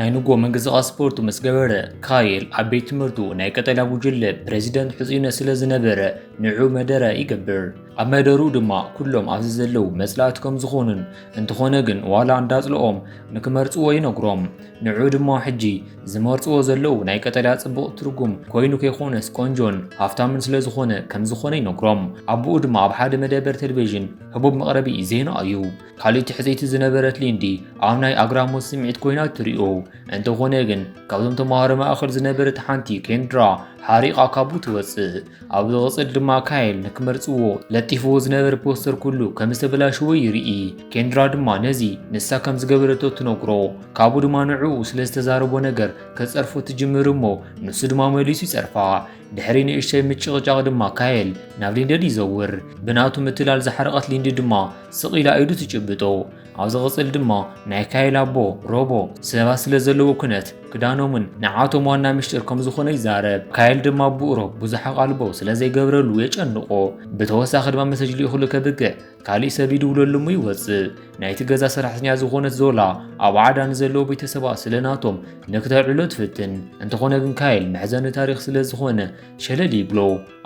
ናይ ንጎ ምንቅስቃስ ስፖርቱ ምስ ገበረ፣ ካይል ኣብ ቤት ትምህርቱ ናይ ቀጠልያ ጉጅለ ፕሬዚደንት ሕጹይነት ስለ ዝነበረ፣ ንዑ መደረ ይገብር። ኣብ መደሩ ድማ ኩሎም ኣብዚ ዘለዉ መጽላእቲ ከም ዝኾኑን፣ እንተኾነ ግን ዋላ እንዳጽልኦም ንክመርጽዎ ይነግሮም። ንዑ ድማ ሕጂ ዝመርጽዎ ዘለዉ ናይ ቀጠልያ ጽቡቕ ትርጉም ኮይኑ ከይኮነስ ቆንጆን ሃፍታምን ስለ ዝኾነ ከም ዝኾነ ይነግሮም። ኣቦኡ ድማ ኣብ ሓደ መደበር ቴሌቪዥን ህቡብ መቕረቢ ዜና እዩ። ካልእቲ ሕጽይቲ ዝነበረት ሊንዲ ኣብ ናይ ኣግራሞት ስምዒት ኮይና ትሪኦ። እንተኾነ ግን ካብዞም ተማሃሮ ማእኸል ዝነበረት ሓንቲ ኬንድራ ሓሪቓ ካብኡ ትወጽእ። ኣብ ዝቕጽል ድማ ካይል ንክመርጽዎ ለጢፍዎ ዝነበረ ፖስተር ኩሉ ከም ዝተበላሸወ ይርኢ። ኬንድራ ድማ ነዚ ንሳ ከም ዝገበረቶ ትነግሮ። ካብኡ ድማ ንዕኡ ስለ ዝተዛረቦ ነገር ከጸርፎ ትጅምር እሞ ንሱ ድማ መሊሱ ይጸርፋ። ድሕሪ ንእሽተይ ምጭቕጫቕ ድማ ካይል ናብ ሊንደን ይዘውር። ብናቱ ምትላል ዝሓረቐት ሊንዲ ድማ ስቕ ኢላ ኢዱ ትጭብጦ። ኣብ ዝቕጽል ድማ ናይ ካይል ኣቦ ሮቦ ሰባት ስለ ዘለዎ ኩነት ክዳኖምን ንዓቶም ዋና ምሽጥር ከም ዝኾነ ይዛረብ። ካይል ድማ ኣቦኡ ሮብ ብዙሕ ኣቓልቦ ስለ ዘይገብረሉ የጨንቖ። ብተወሳኺ ድማ መሰጅ ልኢኹሉ ከብቅዕ ካሊእ ሰብ ይድውለሉ እሞ ይወጽእ። ናይቲ ገዛ ሰራሕተኛ ዝኾነት ዞላ ኣብ ዓዳ ንዘለዉ ቤተሰባ ስለ ናቶም ንክተልዕሎ ትፍትን። እንተኾነ ግን ካይል መሕዘኒ ታሪኽ ስለ ዝኾነ ሸለል ይብሎ።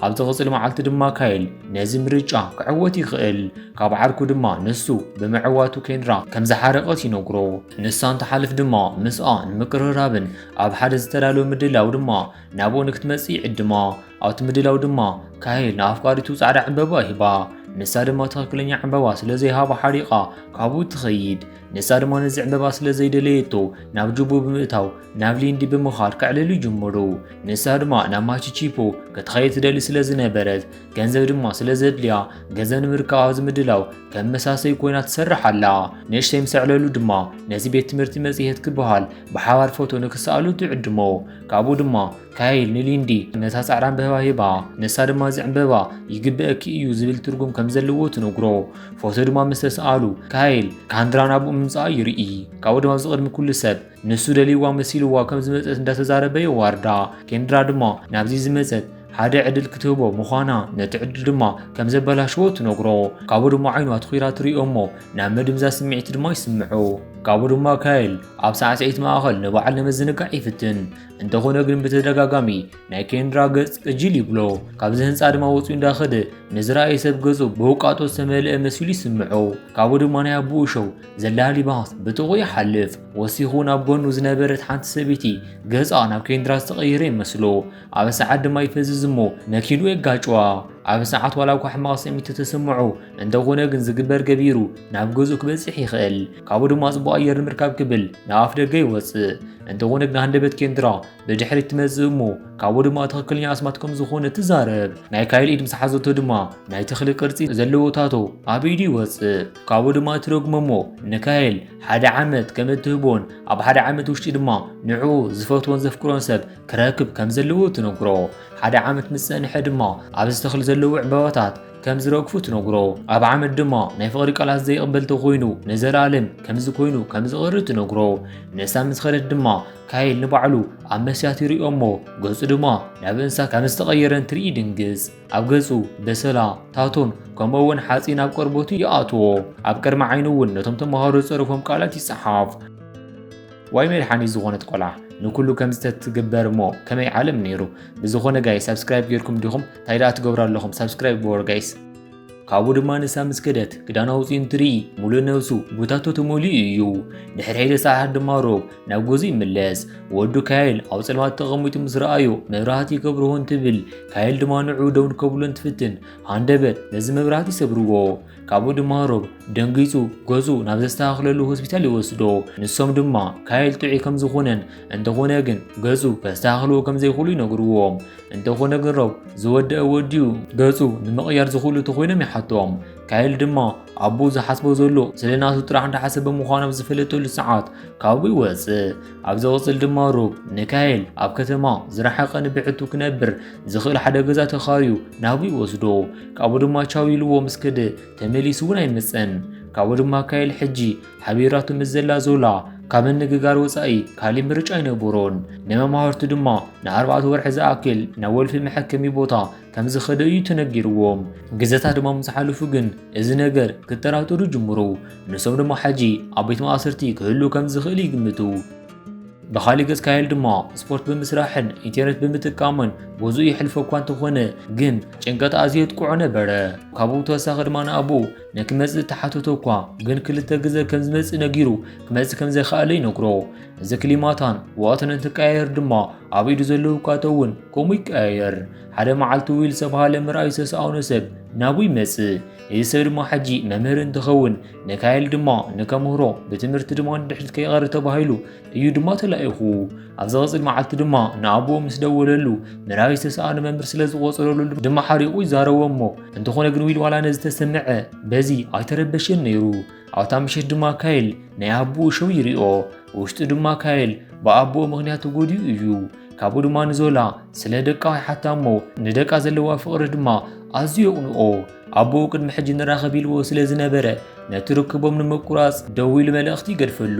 ኣብ ዝቕጽል መዓልቲ ድማ ካይል ነዚ ምርጫ ክዕወት ይኽእል። ካብ ዓርኩ ድማ ንሱ ብምዕዋቱ ኬንድራ ከም ዝሓረቐት ይነግሮ። ንሳ እንትሓልፍ ድማ ምስኣ ንምቅርራብን ኣብ ሓደ ዝተዳለወ ምድላው ድማ ናብኡ ንክትመጽእ ይዕድማ። ኣብቲ ምድላው ድማ ካይል ንኣፍቃሪቱ ጻዕዳ ዕምበባ ሂባ። ንሳ ድማ ትኽክለኛ ዕምበባ ስለ ዘይሃባ ሓሪቓ ካብኡ ትኸይድ። ንሳ ድማ ነዚ ዕምበባ ስለ ዘይደለየቶ ናብ ጅቡ ብምእታው ናብ ሊንዲ ብምኻድ ከዕልሉ ይጅምሩ። ንሳ ድማ ናብ ማቹ ፒቹ ክትኸይድ ትደሊ ስለ ዝነበረት፣ ገንዘብ ድማ ስለ ዘድልያ፣ ገንዘብ ንምርካብ ኣብዚ ምድላው ከም መሳሰይ ኮይና ትሰርሕ ኣላ። ንእሽተይ ምስ ኣዕለሉ ድማ ነዚ ቤት ትምህርቲ መጽሔት ክበሃል ብሓባር ፎቶ ንክሰኣሉ ትዕድሞ። ካብኡ ድማ ካይል ንሊንዲ ነታ ጻዕዳ ዕምበባ ሂባ፣ ንሳ ድማ እዚ ዕምበባ ይግበኣኪ እዩ ዝብል ትርጉም ከም ዘለዎ ትነግሮ። ፎቶ ድማ ምስ ተሰኣሉ፣ ካይል ካንድራ ናብኡ ምምጻኣ ይርኢ። ካብኡ ድማ ኣብዚ ቅድሚ ኩሉ ሰብ ንሱ ደልይዋ መሲልዋ ከም ዝመጸት እንዳተዛረበ የዋርዳ። ኬንድራ ድማ ናብዚ ዝመጸት ሓደ ዕድል ክትህቦ ምዃና፣ ነቲ ዕድል ድማ ከም ዘበላሽዎ ትነግሮ። ካብኡ ድማ ዓይኑ ኣትኺራ ትሪኦ እሞ ናብ ምድምዛዝ ስምዒት ድማ ይስምዖ። ካብኡ ድማ ካይል ኣብ ሳዕስዒት ማእኸል ንባዕሉ ንምዝንጋዕ ይፍትን። እንተኾነ ግን ብተደጋጋሚ ናይ ኬንድራ ገጽ ቅጅል ይብሎ። ካብዚ ህንጻ ድማ ወጺኡ እንዳኸደ ንዝረኣየ ሰብ ገጹ ብውቃጦ ዝተመልአ መሲሉ ይስምዖ። ካብኡ ድማ ናይ ኣቦኡ ሸው ዘላሊ ባስ ብጥቑ ይሓልፍ። ወሲኹ ናብ ጎኑ ዝነበረት ሓንቲ ሰበይቲ ገጻ ናብ ኬንድራ ዝተቐየረ ይመስሎ። ኣብ ሰዓት ድማ ይፈዝዝ እሞ መኪንኡ የጋጭዋ። ኣብ ሰዓት ዋላ እኳ ሕማቕ ስምዒት ተተሰምዖ፣ እንተኾነ ግን ዝግበር ገቢሩ ናብ ገዝኡ ክበጽሕ ይኽእል። ካብኡ ድማ ጽቡቕ ኣየር ንምርካብ ክብል ናብ ኣፍ ደገ ይወጽእ። እንተኾነ ግን ሃንደበት ኬንድራ ብድሕሪት ትመጽእ እሞ ካብኡ ድማ ትኽክለኛ ኣስማት ከም ዝኾነ ትዛረብ። ናይ ካይል ኢድ ምስ ሓዘቶ ድማ ናይ ተኽሊ ቅርጺ ዘለዎ ታቶ ኣብ ኢዱ ይወጽእ። ካብኡ ድማ ትደግሞ እሞ ንካይል ሓደ ዓመት ከም እትህቦን ኣብ ሓደ ዓመት ውሽጢ ድማ ንዕኡ ዝፈትዎን ዘፍቅሮን ሰብ ክረክብ ከም ዘለዎ ትነግሮ። ሓደ ዓመት ምስ ጸንሐ ድማ ኣብዚ ተኽሊ ዘለዉ ዕምባባታት ከም ዝረግፉ ትነግሮ። ኣብ ዓመት ድማ ናይ ፍቕሪ ቃላት ዘይቕበል ተኾይኑ ንዘለኣለም ከምዚ ኮይኑ ከም ዝቕሪ ትነግሮ። ንሳ ምስ ኸደት ድማ ካይል ንባዕሉ ኣብ መስትያት ይሪኦ እሞ ገጹ ድማ ናብ እንስሳ ከም ዝተቐየረ እንትርኢ ይድንግጽ። ኣብ ገጹ በሰላ፣ ታቶን ከምኡ እውን ሓጺን ኣብ ቆርበቱ ይኣትዎ። ኣብ ቅድሚ ዓይኑ እውን ነቶም ተምሃሮ ዝጸረፎም ቃላት ይጸሓፍ። ዋይ መድሓኒት ዝኾነት ቆልዓ፣ ንኩሉ ከምዚ ተትግበር እሞ ከመይ ዓለም ነይሩ። ብዝኾነ ጋይስ ሳብስክራይብ ጌርኩም ዲኹም? እንታይ ደኣ ትገብሩ ኣለኹም? ሳብስክራይብ ግበሩ ጋይስ። ካብኡ ድማ ንሳ ምስ ከደት ክዳና ኣውጺኡ እንትርኢ ሙሉእ ነብሱ ብታቶ ተመሊኡ እዩ። ድሕሪ ሒደ ሰዓት ድማ ሮብ ናብ ገዝኡ ይምለስ። ወዱ ካይል ኣብ ጸልማት ተቐሚጡ ምስ ረኣዮ መብራህቲ ከብርሆ እንትብል ካይል ድማ ንዕኡ ደው ከብሎ እንትፍትን ሃንደበት ነዚ መብራህቲ ይሰብርዎ። ካብኡ ድማ ሮብ ደንጊጹ ገጹ ናብ ዘስተኻኽለሉ ሆስፒታል ይወስዶ። ንሶም ድማ ካይል ጥዑይ ከም ዝኾነን እንተኾነ ግን ገጹ ከስተኻኽልዎ ከም ዘይኽእሉ ይነግርዎም። እንተኾነ ግን ሮብ ዝወደአ ወዲኡ ገጹ ንምቕያር ዝኽእሉ ተኾይኖም ይሓቶም። ካይል ድማ ኣቦኡ ዝሓስቦ ዘሎ ስለ ናቱ ጥራሕ እንዳሓሰበ ምዃኑ ኣብ ዝፈለጠሉ ሰዓት ካብኡ ይወጽእ። ኣብ ዝቕጽል ድማ ሮብ ንካይል ኣብ ከተማ ዝረሓቐ ንብሕቱ ክነብር ዝኽእል ሓደ ገዛ ተኻርዩ ናብኡ ይወስዶ። ካብኡ ድማ ቻው ኢልዎ ምስ ከደ ተመሊሱ እውን ኣይመጸን። ካብኡ ድማ ካይል ሕጂ ሓቢራቱ ምስ ዘላ ዞላ ካብ ምንግጋር ወጻኢ ካሊእ ምርጫ ኣይነበሮን። ንመማህርቱ ድማ ንኣርባዕተ ወርሒ ዝኣክል ናብ ወልፊ መሐከሚ ቦታ ከም ዝኸደ እዩ ተነጊርዎም። ግዜታት ድማ ምስ ሓለፉ ግን እዚ ነገር ክጠራጠሩ ይጅምሩ። ንሶም ድማ ሕጂ ኣብ ቤት ማእሰርቲ ክህሉ ከም ዝኽእል ይግምቱ። ብኻሊእ ገጽ ካይል ድማ ስፖርት ብምስራሕን ኢንተርኔት ብምጥቃምን ገዝኡ የሕልፎ እኳ እንተኾነ፣ ግን ጭንቀት ኣዝዩ የጥቅዖ ነበረ። ካብኡ ብተወሳኺ ድማ ንኣቦኡ ንክመጽእ ተሓተቶ እኳ፣ ግን ክልተ ግዘ ከም ዝመጽእ ነጊሩ ክመጽእ ከም ዘይከኣለ ይነግሮ። እዚ ክሊማታን ወቕትን እንትቀያየር ድማ ኣብ ኢዱ ዘለዉ ኳቶ እውን ከምኡ ይቀያየር። ሓደ መዓልቲ ዊል ዝተባህለ ምርኣዩ ዝተሰኣኖ ሰብ ናብኡ ይመጽእ። እዚ ሰብ ድማ ሕጂ መምህር እንትኸውን፣ ንካይል ድማ ንከምህሮ ብትምህርቲ ድማ ንድሕሪት ከይቐሪ ተባሂሉ እዩ ድማ ተላኢኹ። ኣብ ዝቐጽል መዓልቲ ድማ ንኣቦኡ ምስ ደወለሉ፣ ምርኣዩ ዝተሰኣነ መምህር ስለ ዝቖጸረሉ ድማ ሓሪቑ ይዛረቦ እሞ፣ እንተኾነ ግን ዊል ዋላ ነዚ ተሰምዐ በዚ ኣይተረበሸን ነይሩ። ኣብታ ምሸት ድማ ካይል ናይ ኣቦኡ ሸው ይሪኦ። ውሽጡ ድማ ካይል ብኣቦኡ ምኽንያት ተጎዲኡ እዩ። ካብኡ ድማ ንዞላ ስለ ደቃ ይሓታ እሞ፣ ንደቃ ዘለዋ ፍቕሪ ድማ ኣዝዩ የቕንኦ። ኣቦኡ ቅድሚ ሕጂ ንራኸብ ኢልዎ ስለ ዝነበረ፣ ነቲ ርክቦም ንምቁራጽ ደዊሉ መልእኽቲ ይገድፈሉ።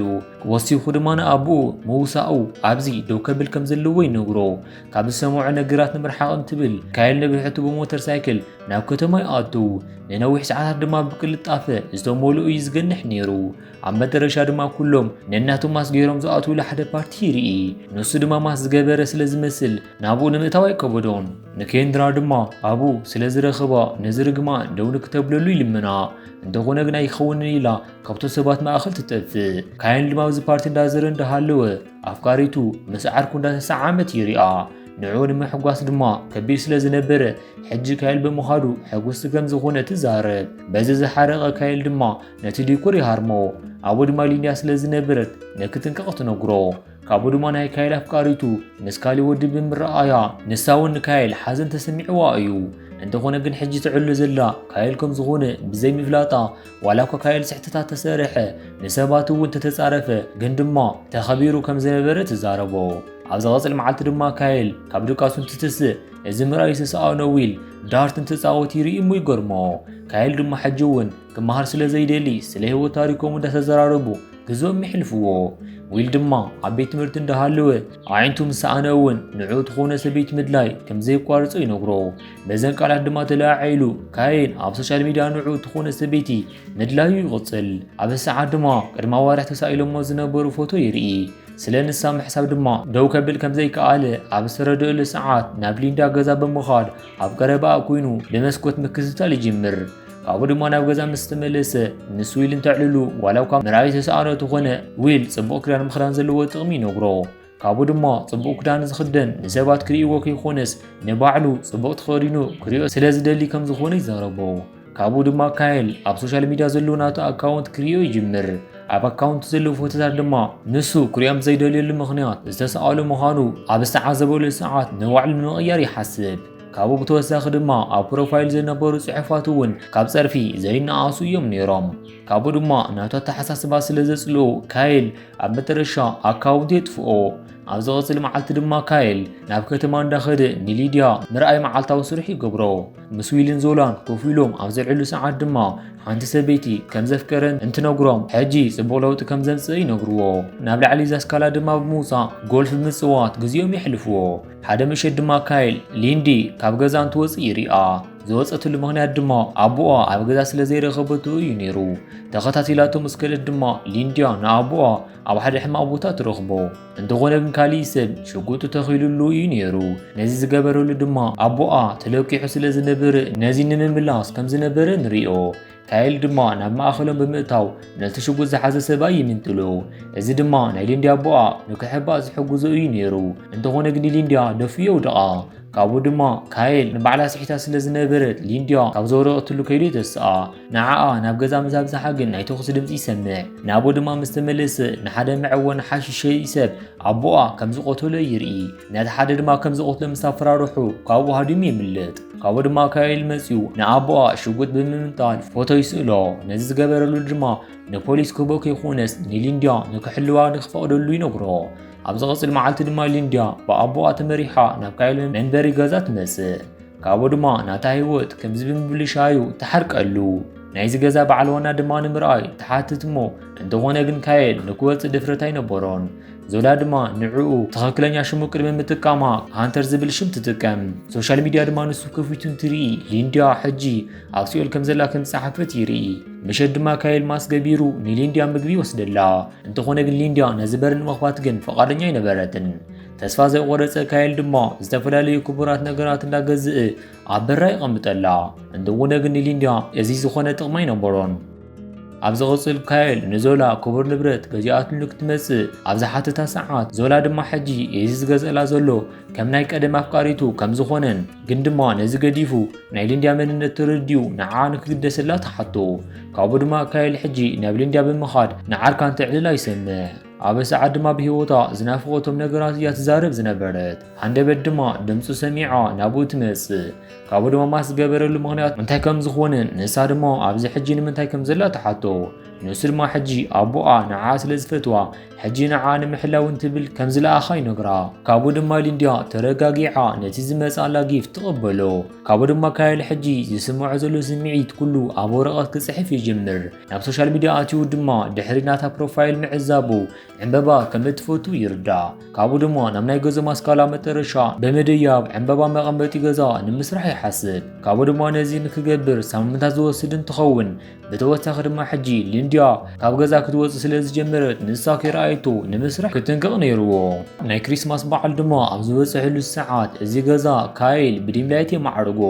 ወሲኹ ድማ ንኣቦኡ ምውሳኡ ኣብዚ ደው ከብል ከም ዘለዎ ይነግሮ። ካብ ዝሰምዖ ነገራት ንምርሓቕ እንትብል፣ ካይል ንብሕቱ ብሞተር ሳይክል ናብ ከተማ ይኣቱ። ንነዊሕ ሰዓታት ድማ ብቅልጣፈ ዝተመልኡ እዩ ዝገንሕ ነይሩ። ኣብ መጨረሻ ድማ ኩሎም ነናቶም ማስክ ገይሮም ዝኣትውሉ ሓደ ፓርቲ ይርኢ። ንሱ ድማ ማስክ ዝገበረ ስለ ዝመስል ናብኡ ንምእታው ኣይከበዶን። ንኬንድራ ድማ ኣብኡ ስለ ዝረኸባ ነዚ ርግማን ደው ንክተብለሉ ይልምና። እንተኾነ ግን ኣይኸውንን ኢላ ካብቶም ሰባት ማእኸል ትጠፍእ። ካይል ድማ ኣብዚ ፓርቲ እንዳዘረ እንዳሃለወ ኣፍቃሪቱ ምስ ዓርኩ እንዳተሰዓመት ይሪኣ። ንዕኡ ንምሕጓስ ድማ ከቢድ ስለ ዝነበረ፣ ሕጂ ካይል ብምኻዱ ሕጉስቲ ከም ዝኾነ ትዛረብ። በዚ ዝሓረቐ ካይል ድማ ነቲ ዲኮር ይሃርሞ። ኣብኡ ድማ ሊንድያ ስለ ዝነበረት ነክትንቀቕ ትነግሮ። ካብኡ ድማ ናይ ካይል ኣፍቃሪቱ ምስ ካሊእ ወዲ ብምርኣያ፣ ንሳ እውን ንካይል ሓዘን ተሰሚዕዋ እዩ። እንተኾነ ግን ሕጂ ትዕሉ ዘላ ካይል ከም ዝኾነ ብዘይምፍላጣ፣ ዋላ እኳ ካይል ስሕተታት ተሰርሐ፣ ንሰባት እውን ተተጻረፈ፣ ግን ድማ ተኸቢሩ ከም ዝነበረ ትዛረቦ። ኣብ ዝቐጽል መዓልቲ ድማ ካይል ካብ ድቃሱ እንትትስእ፣ እዚ ምርኣይ ዝተሰኣኖ ዊል ዳርት እንትጻወት ይርኢ እሞ ይገርሞ። ካይል ድማ ሕጂ እውን ክመሃር ስለ ዘይደሊ፣ ስለ ህይወት ታሪኮም እንዳተዘራረቡ ግዜኦም የሕልፍዎ። ዊል ድማ ኣብ ቤት ትምህርቲ እንዳሃለወ፣ ኣዒንቱ ምስ ሰኣነ እውን ንዕኡ ትኾነ ሰበይቲ ምድላይ ከም ዘየቋርጾ ይነግሮ። በዘን ቃላት ድማ ተለዓዒሉ፣ ካይል ኣብ ሶሻል ሚድያ ንዕኡ ትኾነ ሰበይቲ ምድላዩ ይቕጽል። ኣብ ሰዓት ድማ ቅድሚ ኣዋርሕ ተሳኢሎሞ ዝነበሩ ፎቶ ይርኢ። ስለ ንሳ ምሕሳብ ድማ ደው ከብል ከም ዘይከኣለ ኣብ ዝተረድእሉ ሰዓት፣ ናብ ሊንዳ ገዛ ብምኻድ ኣብ ቀረባኣ ኮይኑ ብመስኮት ምክትታል ይጅምር። ካብኡ ድማ ናብ ገዛ ምስ ተመለሰ፣ ምስ ዊል እንተዕልሉ፣ ዋላ እኳ ምርኣይ ዝተሰኣኖ ተኾነ፣ ዊል ጽቡቕ ክዳን ምኽዳን ዘለዎ ጥቕሚ ይነግሮ። ካብኡ ድማ ጽቡቕ ክዳን ዝኽደን ንሰባት ክርእይዎ ከይኮነስ ንባዕሉ ጽቡቕ ተኸዲኑ ክርእዮ ስለ ዝደሊ ከም ዝኾነ ይዛረቦ። ካብኡ ድማ ካይል ኣብ ሶሻል ሚድያ ዘሎ ናቱ ኣካውንት ክርእዮ ይጅምር። ኣብ ኣካውንቱ ዘለዉ ፎቶታት ድማ ንሱ ክርእዮም ዘይደልየሉ ምኽንያት ዝተሰኣሉ ምዃኑ ኣብ ዝተዓዘበሉ ሰዓት ንባዕሉ ንምቕያር ይሓስብ። ካብኡ ብተወሳኺ ድማ ኣብ ፕሮፋይል ዝነበሩ ጽሑፋት እውን ካብ ጸርፊ ዘይነኣሱ እዮም ነይሮም። ካብኡ ድማ ናቱ ኣተሓሳስባ ስለ ዘጽልኡ ካይል ኣብ መጨረሻ ኣካውንቱ የጥፍኦ። ኣብ ዝቐጽል መዓልቲ ድማ ካይል ናብ ከተማ እንዳኸደ ንሊድያ ምርኣይ መዓልታዊ ስርሑ ይገብሮ። ምስ ዊልን ዞላን ኮፍ ኢሎም ኣብ ዘልዕሉ ሰዓት ድማ ሓንቲ ሰበይቲ ከም ዘፍቀረን እንትነግሮም፣ ሕጂ ጽቡቕ ለውጢ ከም ዘምጽእ ይነግርዎ። ናብ ላዕሊ እዛ ስካላ ድማ ብምውጻእ ጎልፍ ብምጽዋት ግዜኦም የሕልፍዎ። ሓደ ምሸት ድማ ካይል ሊንዲ ካብ ገዛ እንትወጽእ ይሪኣ። ዝወጸትሉ ምኽንያት ድማ ኣቦኣ ኣብ ገዛ ስለ ዘይረኸበቶ እዩ ነይሩ። ተኸታቲላቶ ምስ ከደት ድማ ሊንድያ ንኣቦኣ ኣብ ሓደ ሕማቕ ቦታ ትረኽቦ። እንተኾነ ግን ካሊእ ሰብ ሽጉጡ ተኺሉሉ እዩ ነይሩ። ነዚ ዝገበረሉ ድማ ኣቦኣ ተለቂሑ ስለ ዝነበረ ነዚ ንምምላስ ከም ዝነበረ ንሪኦ። ካይል ድማ ናብ ማእኸሎም ብምእታው ነቲ ሽጉጥ ዝሓዘ ሰብኣይ ይምንጥሎ። እዚ ድማ ናይ ሊንዲ ኣቦኣ ንክሕባእ ዝሕግዞ እዩ ነይሩ። እንተኾነ ግን ሊንድያ ደፊኡ የውድቓ። ካብኡ ድማ ካይል ንባዕላ ስሒታ ስለ ዝነበረት ሊንድያ ካብ ዘውደቐትሉ ከይዱ የተስኣ። ንዓኣ ናብ ገዛ ምስ ኣብዝሓ ግን ናይ ተኹሲ ድምጺ ይሰምዕ። ናብኡ ድማ ምስ ተመለሰ ንሓደ መዐወኒ ሓሺሽ ሸይጢ ሰብ ኣቦኣ ከም ዝቐተሎ ይርኢ። ነቲ ሓደ ድማ ከም ዝቐትሎ ምስ ኣፈራርሑ ካብኡ ሃዲሙ የምልጥ። ካብኡ ድማ ካይል መጺኡ ንኣቦኣ ሽጉጥ ብምምንጣል ፎቶ ይስእሎ። ነዚ ዝገበረሉ ድማ ንፖሊስ ክህቦ ከይኮነስ ንሊንድያ ንክሕልዋ ንክፈቕደሉ ይነግሮ። ኣብ ዝቐጽል መዓልቲ ድማ ሊንድያ ብኣቦኣ ተመሪሓ ናብ ካይል መንበሪ ገዛ ትመጽእ። ካብኡ ድማ ናታ ህይወት ከምዚ ብምብልሻዩ ትሓርቀሉ። ናይዚ ገዛ በዓል ዋና ድማ ንምርኣይ ትሓትት እሞ፣ እንተኾነ ግን ካየል ንክወጽእ ድፍረት ኣይነበሮን። ዞላ ድማ ንዕኡ ትኽክለኛ ሽሙ ቅድሚ ምጥቃማ ሃንተር ዝብል ሽም ትጥቀም። ሶሻል ሚድያ ድማ ንሱ ከፊቱ እንትርኢ፣ ሊንድያ ሕጂ ኣብ ሲኦል ከም ዘላ ከም ዝጸሓፈት ይርኢ። ምሸት ድማ ካየል ማስክ ገቢሩ ንሊንድያ ምግቢ ይወስደላ። እንተኾነ ግን ሊንድያ ነዚ በር ንምኽፋት ግን ፍቓደኛ ኣይነበረትን። ተስፋ ዘይቆረጸ ካየል ድማ ዝተፈላለዩ ክቡራት ነገራት እንዳገዝእ ኣብ በራ የቐምጠላ። እንተኾነ ግን ንሊንድያ እዚ ዝኾነ ጥቕሚ ኣይነበሮን። ኣብ ዝቕጽል ካየል ንዞላ ክቡር ንብረት ገዚኣትሉ ክትመጽእ ኣብ ዝሓተታ ሰዓት፣ ዞላ ድማ ሕጂ እዚ ዝገዝእላ ዘሎ ከም ናይ ቀደም ኣፍቃሪቱ ከም ዝኾነን፣ ግን ድማ ነዚ ገዲፉ ናይ ሊንድያ መንነት ተረዲኡ ንዓ ንክግደሰላ ትሓቶ። ካብኡ ድማ ካየል ሕጂ ናብ ሊንድያ ብምኻድ ንዓርካን ተዕልላ ይሰምዕ። ኣብ ሰዓት ድማ ብህይወታ ዝናፍቐቶም ነገራት እያ ትዛረብ ዝነበረት። ሃንደበት ድማ ድምፁ ሰሚዓ ናብኡ ትመጽእ። ካብኡ ድማ ማስክ ዝገበረሉ ምኽንያት እንታይ ከም ዝኾነን ንሳ ድማ ኣብዚ ሕጂ ንምንታይ ከም ዘላ ትሓቶ። ንሱ ድማ ሕጂ ኣቦኣ ንዓ ስለ ዝፈትዋ ሕጂ ንዓ ንምሕላው እንትብል ከም ዝለኣኻ ይነግራ። ካብኡ ድማ ሊንድያ ተረጋጊዓ ነቲ ዝመጽኣላ ጊፍት ትቕበሎ። ካብኡ ድማ ካየል ሕጂ ዝስምዖ ዘሎ ስምዒት ኩሉ ኣብ ወረቐት ክጽሕፍ ይጅምር። ናብ ሶሻል ሚድያ ኣትዩ ድማ ድሕሪ ናታ ፕሮፋይል ምዕዛቡ ዕምበባ ከም እትፈቱ ይርዳእ። ካብኡ ድማ ናብ ናይ ገዝኦም ኣስካላ መጠረሻ ብምድያብ ዕምበባ መቐመጢ ገዛ ንምስራሕ ይሓስብ። ካብኡ ድማ ነዚ ንክገብር ሳምንታት ዝወስድ እንትኸውን፣ ብተወሳኺ ድማ ሕጂ ሊንድያ ካብ ገዛ ክትወጽእ ስለ ዝጀመረት ንሳ ከይረኣየቶ ንምስራሕ ክትንቀቕ ነይርዎ። ናይ ክሪስማስ በዓል ድማ ኣብ ዝበጽሐሉ ሰዓት እዚ ገዛ ካይል ብዲም ላይት የማዕርጎ።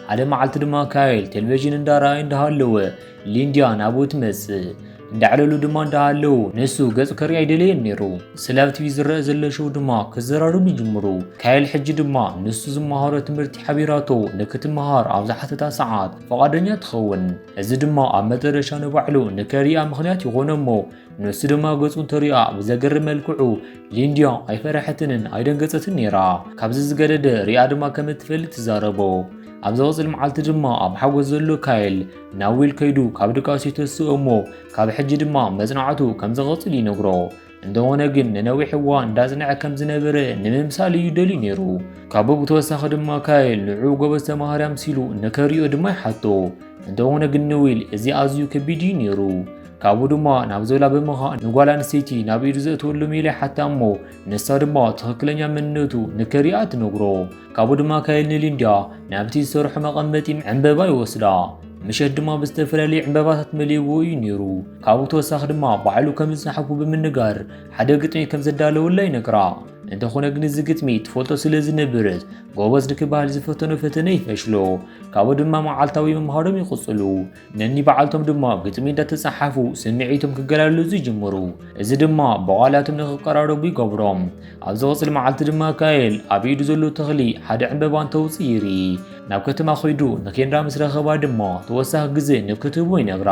ሓደ መዓልቲ ድማ ካይል ቴሌቪዥን እንዳረኣየ እንዳሃለወ ሊንድያ ናብኡ ትመጽእ። እንዳዕለሉ ድማ እንዳሃለዉ ንሱ ገጹ ከርኢ ኣይደለየን ነይሩ። ስለ ኣብ ቲቪ ዝረአ ዘሎ ሾው ድማ ክዘራረቡ ይጅምሩ። ካይል ሕጂ ድማ ንሱ ዝመሃሮ ትምህርቲ ሓቢራቶ ንክትመሃር ኣብ ዝሓተታ ሰዓት ፍቓደኛ ትኸውን። እዚ ድማ ኣብ መጠረሻ ንባዕሉ ንከሪኣ ምኽንያት ይኾኖ እሞ፣ ንሱ ድማ ገጹ እንተሪኣ ብዘገርም መልክዑ ሊንድያ ኣይፈረሐትንን ኣይደንገጸትን ነይራ። ካብዚ ዝገደደ ሪኣ ድማ ከም እትፈልጥ ትዛረቦ። ኣብ ዝቕጽል መዓልቲ ድማ ኣብ ሓጎስ ዘሎ ካይል ናብ ዊል ከይዱ ካብ ድቃሱ የተስኦ እሞ፣ ካብ ሕጂ ድማ መጽናዕቱ ከም ዝቕጽል ይነግሮ። እንተኾነ ግን ንነዊሕ እዋን እንዳጽንዐ ከም ዝነበረ ንምምሳል እዩ ደልዩ ነይሩ። ካብኡ ብተወሳኺ ድማ ካይል ንዕኡ ጎበዝ ተማሃሪ ኣምሲሉ ንከሪኦ ድማ ይሓቶ። እንተኾነ ግን ንዊል እዚ ኣዝዩ ከቢድ እዩ ነይሩ። ካብኡ ድማ ናብ ዞላ ብምኻድ ንጓል ኣንስተይቲ ናብ ኢዱ ዘእትወሉ ሜላ ይሓታ እሞ፣ ንሳ ድማ ትኽክለኛ መንነቱ ንከሪኣ ትነግሮ። ካብኡ ድማ ካይል ንሊንድያ ናብቲ ዝሰርሖ መቐመጢ ዕምበባ ይወስዳ። ምሸት ድማ ብዝተፈላለዩ ዕምበባታት መሊእዎ እዩ ነይሩ። ካብኡ ተወሳኺ ድማ ባዕሉ ከም ዝጸሓፉ ብምንጋር ሓደ ግጥሚ ከም ዘዳለወላ ይነግራ። እንተኾነ ግን እዚ ግጥሚ ትፈልጦ ስለ ዝነበረት፣ ጎበዝ ንክበሃል ዝፈተኖ ፈተነ ይፈሽሎ። ካብኡ ድማ መዓልታዊ ምምሃሮም ይቕጽሉ። ነኒ በዓልቶም ድማ ግጥሚ እንዳተጸሓፉ ስምዒቶም ክገላለጹ ይጅምሩ። እዚ ድማ ብቓላቶም ንክቀራረቡ ይገብሮም። ኣብ ዝቕጽል መዓልቲ ድማ ካየል ኣብ ኢዱ ዘሎ ተኽሊ ሓደ ዕምበባ እንተውጽእ ይርኢ። ናብ ከተማ ኸይዱ ንኬንዳ ምስ ረኸባ ድማ ተወሳኺ ግዜ ንክትህቦ ይነግራ።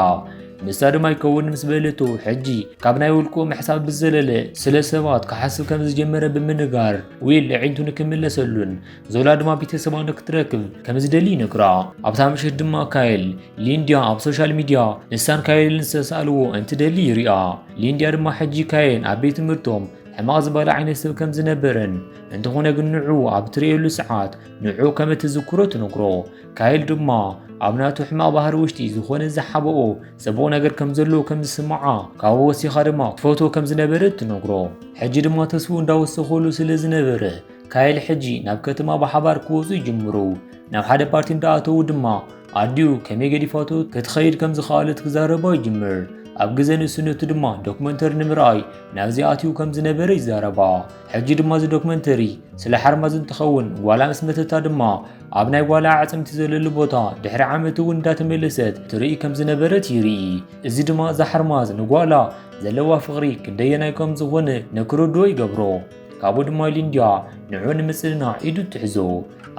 ንሳ ድማ ኣይከውንን ምስ በለቶ፣ ሕጂ ካብ ናይ ውልቁ ምሕሳብ ብዘለለ ስለ ሰባት ክሓስብ ከም ዝጀመረ ብምንጋር፣ ዊል ኣዒንቱ ንክምለሰሉን ዞላ ድማ ቤተሰባ ንክትረክብ ከም ዝደሊ ይነግራ። ኣብታ ምሸት ድማ ካየል ሊንድያ ኣብ ሶሻል ሚድያ ንሳን ካየልን ዝተሳእልዎ እንትደሊ ይሪኣ። ሊንድያ ድማ ሕጂ ካየል ኣብ ቤት ትምህርቶም ሕማቕ ዝበሃል ዓይነት ሰብ ከም ዝነበረን፣ እንተኾነ ግን ንዑ ኣብ ትርእየሉ ሰዓት ንዑ ከም እትዝክሮ ትነግሮ። ካየል ድማ ኣብ ናቱ ሕማቕ ባህሪ ውሽጢ ዝኾነ ዝሓበኦ ጽቡቕ ነገር ከም ዘሎ ከም ዝስምዓ፣ ካብኡ ወሲኻ ድማ ትፈትዎ ከም ዝነበረት ትነግሮ። ሕጂ ድማ ተስፍኡ እንዳወሰኸሉ ስለ ዝነበረ፣ ካየል ሕጂ ናብ ከተማ ብሓባር ክወጹ ይጅምሩ። ናብ ሓደ ፓርቲ እንዳኣተዉ ድማ ኣዲኡ ከመይ ገዲፋቶ ክትኸይድ ከም ዝኸኣለት ክዛረባ ይጅምር። ኣብ ግዜ ንእስነቱ ድማ ዶክመንተሪ ንምርኣይ ናብዚ ኣትዩ ከም ዝነበረ ይዛረባ። ሕጂ ድማ እዚ ዶክመንተሪ ስለ ሓርማዝ እንትኸውን፣ ጓላ ምስ መተታ ድማ ኣብ ናይ ጓላ ኣዕጽምቲ ዘለሉ ቦታ ድሕሪ ዓመት እውን እንዳተመለሰት ትርኢ ከም ዝነበረት ይርኢ። እዚ ድማ እዛ ሓርማዝ ንጓላ ዘለዋ ፍቕሪ ክንደየናይ ከም ዝኾነ ንክርድኦ ይገብሮ። ካብኡ ድማ ሊንድያ ንዑ ንምጽንናዕ ኢዱ ትሕዞ።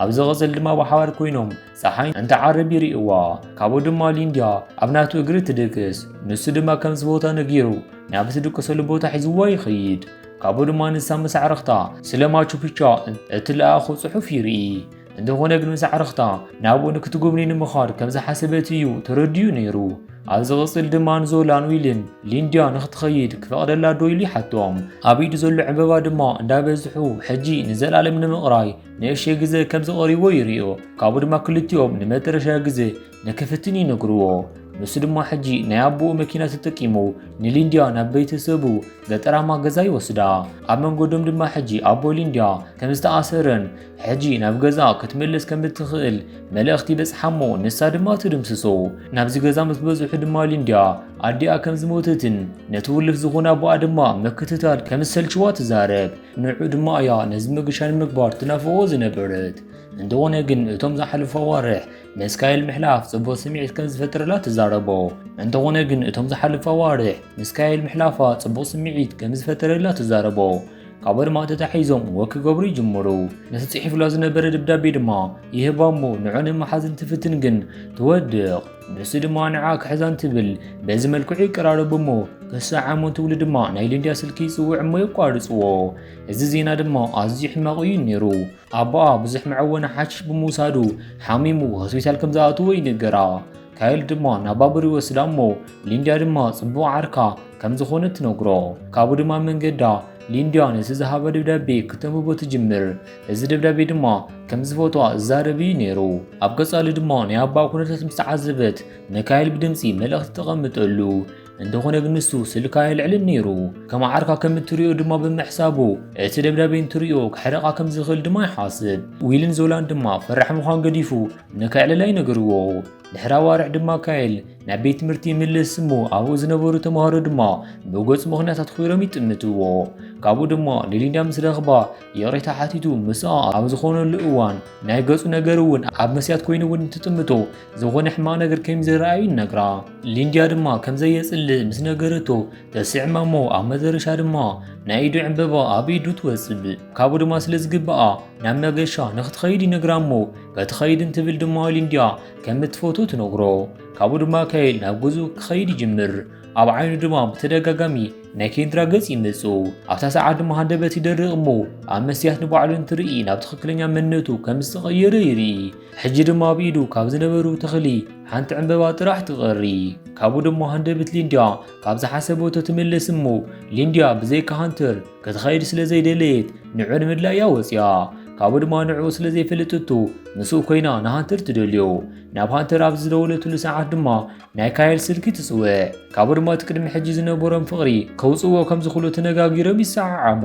ኣብ ዝቕጽል ድማ ብሓባር ኮይኖም ጸሓይ እንትዓርብ ይርእይዋ። ካብኡ ድማ ሊንድያ ኣብ ናቱ እግሪ ትድቅስ። ንሱ ድማ ከም ዝፈትዋ ነጊሩ ናብቲ ዝድቅሰሉ ቦታ ሒዝዋ ይኸይድ። ካብኡ ድማ ንሳ ምስ ኣዕርኽታ ስለ ማቹ ፒቻ እትለኣኾ ጽሑፍ ይርኢ። እንተኾነ ግን ምስ ኣዕርኽታ ናብኡ ንክትጉብኒ ንምኻድ ከም ዝሓሰበት እዩ ተረዲኡ ነይሩ። ኣብ ዝቕጽል ድማ ንዞላን ዊልን ሊንድያ ንክትኸይድ ክፈቕደላ ዶ ኢሉ ይሓቶም። ኣብ ኢዱ ዘሎ ዕምበባ ድማ እንዳበዝሑ ሕጂ ንዘለኣለም ንምቕራይ ንእሽተይ ግዜ ከም ዝቐርይዎ ይርእዮ። ካብኡ ድማ ክልቲኦም ንመጠረሻ ግዜ ንክፍትን ይነግርዎ። ንሱ ድማ ሕጂ ናይ ኣቦኡ መኪና ተጠቂሙ ንሊንድያ ናብ ቤተሰቡ ገጠራማ ገዛ ይወስዳ። ኣብ መንገዶም ድማ ሕጂ ኣቦ ሊንድያ ከም ዝተኣሰረን ሕጂ ናብ ገዛ ክትምለስ ከም እትኽእል መልእኽቲ በጽሓ እሞ ንሳ ድማ ትድምስሶ። ናብዚ ገዛ ምስ በጽሑ ድማ ሊንድያ ኣዲኣ ከም ዝሞተትን ነቲ ውልፍ ዝኾነ ኣቦኣ ድማ ምክትታል ከም ዝሰልችዋ ትዛረብ። ንዑ ድማ እያ ነዚ መገሻ ንምግባር ትናፍቖ ዝነበረት። እንተኾነ ግን እቶም ዝሓለፉ ኣዋርሕ ምስ ካይል ምሕላፍ ጽቡቕ ስምዒት ከም ዝፈጠረላ ትዛረቦ። እንተኾነ ግን እቶም ዝሓለፉ ኣዋርሕ ምስ ካይል ምሕላፋ ጽቡቕ ስምዒት ከም ዝፈጠረላ ትዛረቦ። ካብኡ ድማ ተታሒዞም ወክ ክገብሩ ይጅምሩ። ነቲ ጽሒፉላ ዝነበረ ደብዳቤ ድማ ይህባ እሞ ንዑ ንምሓዝ እንትፍትን ግን ትወድቕ። ንሱ ድማ ንዓ ክሕዛን ትብል በዚ መልክዑ ይቀራረቡ እሞ ክሰዓሙ እንትብሉ ድማ ናይ ሊንድያ ስልኪ ይጽውዕ እሞ የቋርጽዎ። እዚ ዜና ድማ ኣዝዩ ሕማቕ እዩ ነይሩ። ኣቦኣ ብዙሕ መዐወኒ ሓሽሽ ብምውሳዱ ሓሚሙ ሆስፒታል ከም ዝኣትዎ ይንገራ። ካይል ድማ ናብ ባቡር ይወስዳ እሞ ሊንድያ ድማ ጽቡቕ ዓርካ ከም ዝኾነት ትነግሮ። ካብኡ ድማ መንገዳ ሊንድያ ነቲ ዝሃባ ደብዳቤ ክተንብቦ ትጅምር። እዚ ደብዳቤ ድማ ከም ዝፈትዋ ዝዛረብ እዩ ነይሩ። ኣብ ቀጻሊ ድማ ናይ ኣቦኣ ኩነታት ምስ ተዓዘበት ንካይል ብድምጺ መልእኽቲ ተቐምጠሉ። እንተኾነ ግን ንሱ ስልካ ኣየልዕልን ነይሩ። ከም ዓርካ ከም እትሪኦ ድማ ብምሕሳቡ እቲ ደብዳቤ እንትሪኦ ክሕርቓ ከም ዝኽእል ድማ ይሓስብ። ዊልን ዞላን ድማ ፈራሕ ምዃን ገዲፉ ንከዕልላ ይነግርዎ። ድሕሪ ኣዋርሕ ድማ ካይል ናብ ቤት ትምህርቲ ይምለስ እሞ ኣብኡ ዝነበሩ ተምሃሮ ድማ ብገጹ ምኽንያት ኣትኲሮም ይጥምትዎ። ካብኡ ድማ ንሊንዳ ምስ ረኽባ ይቕሬታ ሓቲቱ ምስኣ ኣብ ዝኾነሉ እዋን ናይ ገጹ ነገር እውን ኣብ መስያት ኮይኑ እውን እንትጥምቶ ዝኾነ ሕማቕ ነገር ከም ዘይረኣዩ ይነግራ። ሊንድያ ድማ ከም ዘየጽልእ ምስ ነገረቶ ተስዕማ እሞ ኣብ መደረሻ ድማ ናይ ኢዱ ዕምበባ ኣብ ኢዱ ትወጽእ። ካብኡ ድማ ስለ ዝግብኣ ናብ መገሻ ንኽትኸይድ ይነግራ እሞ ክትኸይድ እንትብል ድማ ሊንድያ ከም እትፈትዎ ትነግሮ። ካብኡ ድማ ካይል ናብ ገዝኡ ክኸይድ ይጅምር። ኣብ ዓይኑ ድማ ብተደጋጋሚ ናይ ኬንድራ ገጽ ይመጽእ። ኣብታ ሰዓት ድማ ሃንደበት ይደርቕ እሞ ኣብ መስትያት ንባዕሉ እንትርኢ ናብ ትኽክለኛ መንነቱ ከም ዝተቐየረ ይርኢ። ሕጂ ድማ ኣብ ኢዱ ካብ ዝነበሩ ተኽሊ ሓንቲ ዕምበባ ጥራሕ ትቐሪ። ካብኡ ድማ ሃንደበት ሊንድያ ካብ ዝሓሰበቶ ትምለስ እሞ ሊንድያ ብዘይካ ሃንተር ክትኸይድ ስለ ዘይደለየት ንዑ ንምድላይ እያ ወፂኣ። ካብኡ ድማ ንዕኡ ስለ ዘይፈለጠቶ ምስኡ ኮይና ንሃንተር ትደልዮ። ናብ ሃንተር ኣብ ዝደወለትሉ ሰዓት ድማ ናይ ካይል ስልኪ ትጽውዕ። ካብኡ ድማ እቲ ቅድሚ ሕጂ ዝነበሮም ፍቕሪ ከውጽእዎ ከም ዝኽእሉ ተነጋጊሮም ይሰዓዓሙ።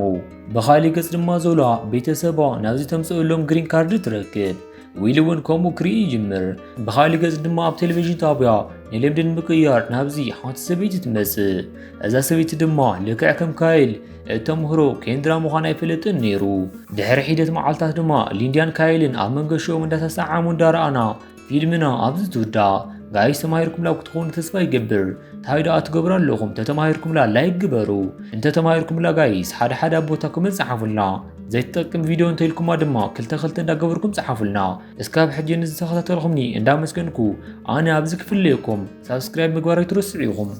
ብኻሊእ ገጽ ድማ ዞላ ቤተሰባ ናብዚ ተምጽእሎም ግሪን ካርድ ትረክብ። ዊል እውን ከምኡ ክርኢ ይጅምር። ብኻሊእ ገጽ ድማ ኣብ ቴሌቪዥን ጣብያ ንልምዲ ንምቅያር ናብዚ ሓንቲ ሰበይቲ ትመጽእ። እዛ ሰበይቲ ድማ ልክዕ ከም ካይል እተምህሮ ኬንድራ ምዃን ኣይፈለጥን ነይሩ። ድሕሪ ሒደት መዓልታት ድማ ሊንድያን ካይልን ኣብ መንገሾኦም እንዳተሰዓሙ እንዳረኣና ፊልምና ኣብዚ ትውዳእ። ጋይስ ተማሂርኩምላ ክትኾኑ ተስፋ ይገብር። እንታይ ደኣ ትገብሩ ኣለኹም? እንተተማሂርኩምላ ላይክ ግበሩ። እንተተማሂርኩምላ ጋይስ ሓደ ሓደ ኣብ ቦታ ኮመንት ጸሓፉልና። ዘይትጠቅም ቪድዮ እንተኢልኩማ ድማ ክልተ ክልተ እንዳገበርኩም ጸሓፉልና። እስካብ ሕጂ ንዝተኸታተልኹምኒ እንዳመስገንኩ ኣነ ኣብዚ ክፍለየኩም። ሳብስክራይብ ምግባር ኣይትረስዑ ኢኹም።